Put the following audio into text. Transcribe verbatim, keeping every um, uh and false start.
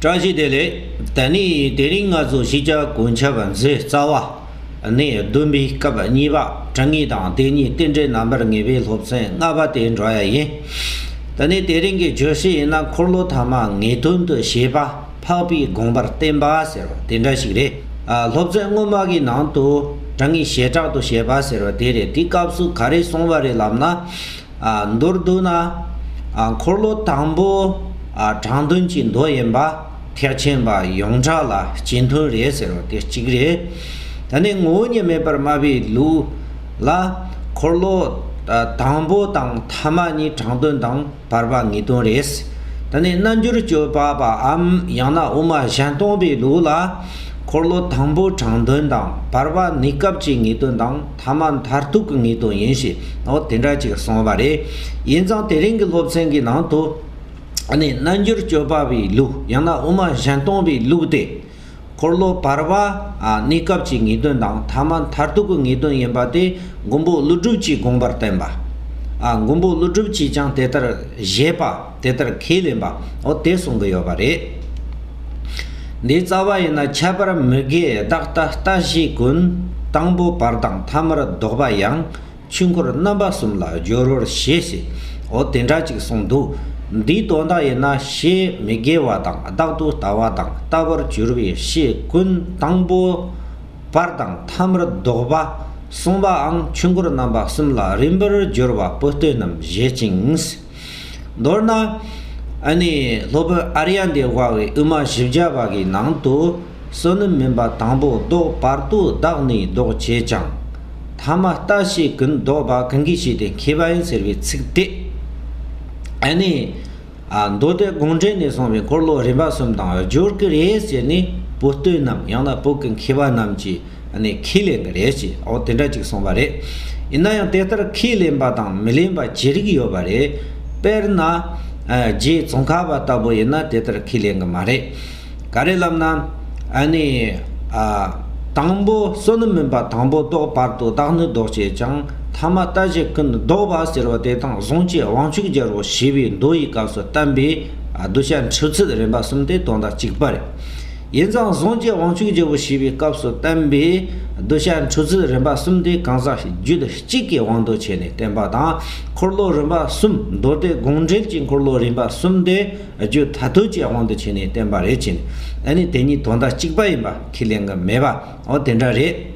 བཀྲ་ཤིས་བདེ་ལེགས། ད་ནི་དེ་རིང་ང་ཚོ་གཞིས་ཆགས་གོན་ཆབ་མཛོད་རྩ་བ་ནས་བདུན་པའི་སྐབས་གཉིས་པ་དྲང་ངེས་དང་དེ་ཉིད་རྟེན་འབྲེལ་རྣམ་པར་ངེས་པའི་སློབ་ཚན་ལྔ་པ་དེ་འགྲོ་ཡ་ཡིན། ད་ནི་དེ་རིང་གི་བརྗོད་གཞི་ཡིན་ན། འཁོར་ལོ་ཐ་མ་ངེས་དོན་དུ་བྱེད་པ། འཕགས་པའི་དགོངས་པར་བསྟན་པ་ཟེར་བ་དེ་འདྲ་ཞིག་རེད། ཨ། སློབ་ཚན་སྔོན་མ་གི་ནང་དུ་དྲང་ངེས་བྱེ་བྲག་ཏུ་བྱེད་པ་ཟེར་བ་དེ་རེད། དེའི་སྐབས་སུ་ག་རེ་གསུངས་པ་རེད་ལབ་ན། ཨ། མདོར་བསྡུ་ན། ཨ། འཁོར་ལོ་དང་པོ། ཨ། དྲང་དོན་གྱི་མདོ་ཡིན་པ། ཐེག་ཆེན་པ་ཡོངས་གྲགས་ལ་སྤྱི་མཐུན་རེད་ཟེར་བ་དེ་གཅིག་རེད། ད་ནི་ངོ་བོ་ཉིད་མེད་པར་སྨྲ་བའི་ལུགས་ལ། འཁོར་ལོ། ཨ། དང་པོ་དང་ཐ་མ་གཉིས་དྲང་དོན་དང་བར་པ་ངེས་དོན་རེད། ད་ནི་རྣལ་འབྱོར་སྤྱོད་པ་པའམ་ཡང་ན་དབུ་མ་གཞན་སྟོང་པའི་ལུགས་ལ། འཁོར་ལོ་དང་པོ་དྲང་དོན་དང་བར་པ་གནས་སྐབས་ཀྱི་ངེས་དོན་དང་ཐ་མ་མཐར་ཐུག་གི་ངེས་དོན་ཡིན་ཞེས། འོ་དེ་འདྲ་ཅིག་གསུངས་པ་རེད། ཡིན་ཙང་དེ་རིང་གི་སློབ་ཚན་གྱི་ནང་དུ། ཨ་ནི་རྣལ་འབྱོར་སྤྱོད་པ་པའི་ལུགས་ཡང་ན་དབུ་མ་གཞན་སྟོང་པའི་ལུགས་ཏེ། འཁོར་ལོ་བར་པ། ཨ། གནས་སྐབས་ཀྱི་ངེས་དོན་དང་ཐ་མ་མཐར་ཐུག་གི་ངེས་དོན་ཡིན་པ་དེ་མགོན་པོ་ཀླུ་སྒྲུབ་ཀྱི་དགོངས་པར་བསྟན་པ། ཨ། མགོན་པོ་ཀླུ་སྒྲུབ་ཀྱིས་ཀྱང་དེ་ལྟར་བཞེད་པ། དེ་ལྟར་ཁས་ལེན་པ། འོ་དེ་གསུང་གི་ཡོད་པ་རེད། འདིའི་རྩ་བ་ཡིན་ན། ཁྱད་པར་མི་དགེ་བདག་ལྟ་ལྟ་བྱེད་ཀུན། དང་པོ་བར་དང་ཐ་མར་ལྡོག་པ་ཡང་། ཆོས་འཁོར་རྣམ་པ་གསུམ་ལ་སྦྱོར་བར་བྱེད་ཟེར། འོ་དེ་འདྲ་ཅིག་གསུངས་འདུག། འདིའི་དོན་དག་ཡིན་ན། བྱེད་མི་དགེ་བ་དང་བདག་ཏུ་ལྟ་བ་དང་ལྟ་བར་གྱུར་པའི་བྱེད་ཀུན་དང་པོ་བར་དང་ཐ་མར་ལྡོག་པ། གསུངས་པའང་ཆོས་འཁོར་རྣམ་པ་གསུམ་ལ་རིམ་པར་སྦྱོར་བ་པོ་ཏི་རྣམས་བཞེད་ཅིང་། མདོར་ན། ཨ་ནི་སློབ་དཔོན་ཨཱརྱ་དེ་ཝ་གི་དབུ་མ་བཞི་བརྒྱ་པ་གི་ནང་དུ། བསོད་ནམས་མིན་པ་དང་པོ་བཟློག། བར་དུ་བདག་ནི་བཟློག་བྱེད་ཅིང་། ཐ་མ་ལྟ་བྱེད་ཀུན་བཟློག་པ། གང་གིས་བྱས་ཏེ་མཁས་པ་ཡིན་ཟེར་བའི་ཚིག་དེ། ཨ་ནི། ཨ། མདོ་སྡེ་དགོངས་འགྲེལ་ནས་གསུངས་པའི་འཁོར་ལོ་རིམ་པ་གསུམ་དང་སྦྱོར་གྱི་རེད་ཟེར་ནས་པོ་ཏི་རྣམས་ཡང་ན་བོད་ཀྱི་མཁས་པ་རྣམས་ཀྱིས། ཨ་ནི་ཁས་ལེན་གྱི་རེད་ཅེས། འོ་དེ་འདྲ་ཅིག་གསུངས་པ་རེད། ཡིན་ན་ཡང་དེ་ལྟར་ཁས་ལེན་པ་དང་མི་ལེན་པ་ཅི་རིགས་ཡོད་པ་རེད། དཔེར་ན། ཨ། རྗེ་ཙོང་ཁ་པ་ལྟ་བུ་ཡིན་ན་དེ་ལྟར་ཁས་ལེན་གྱི་མ་རེད། ག་རེ་ལབ་ན། ཨ་ནི། ཨ། དང་པོ་བསོད་ནམས་མིན་པ་དང་པོ་བཟློག། བར་དུ་བདག་ནི་བཟློག་བྱེད་ཅིང་། ཐ་མ་ལྟ་བྱེད་ཀུན་བཟློག་པ་ཟེར་བ་དེ་དང་གཟུངས་ཀྱི་དབང་ཕྱུག་རྒྱལ་པོ་ཞེས་པའི་མདོ་ཡི་སྐབས་སུ་བསྟན་པའི། ཨ། གདུལ་བྱ་འཁྲུལ་ཚུལ་རིམ་པ་གསུམ་དེ་དོན་དག་གཅིག་པ་རེད། ཡིན་ཙང་གཟུངས་ཀྱི་དབང་ཕྱུག་རྒྱལ་པོ་ཞེས་པའི་སྐབས་སུ་བསྟན་པའི་གདུལ་བྱ་འཁྲུལ་ཚུལ་རིམ་པ་གསུམ་དེ་གང་ཟག་རྒྱུད་གཅིག་གི་དབང་དུ་བྱས་ནས་བསྟན་པ་དང་། འཁོར་ལོ་རིམ་པ་གསུམ། མདོ་སྡེ་དགོངས་འགྲེལ་གྱི་འཁོར་ལོ་རིམ་པ་གསུམ་དེ་རྒྱུད་མཐར་ཐུག་གི་དབང་དུ་བྱས་ནས་བསྟན་པ་རེད་ཅེ་ནས། ཨ་ནི་དེ་གཉིས་དོན་དག་གཅིག་པ་ཡིན་པ་ཁས་ལེན་གྱི་མེད་པ། འོ་དེ་འདྲ་རེད།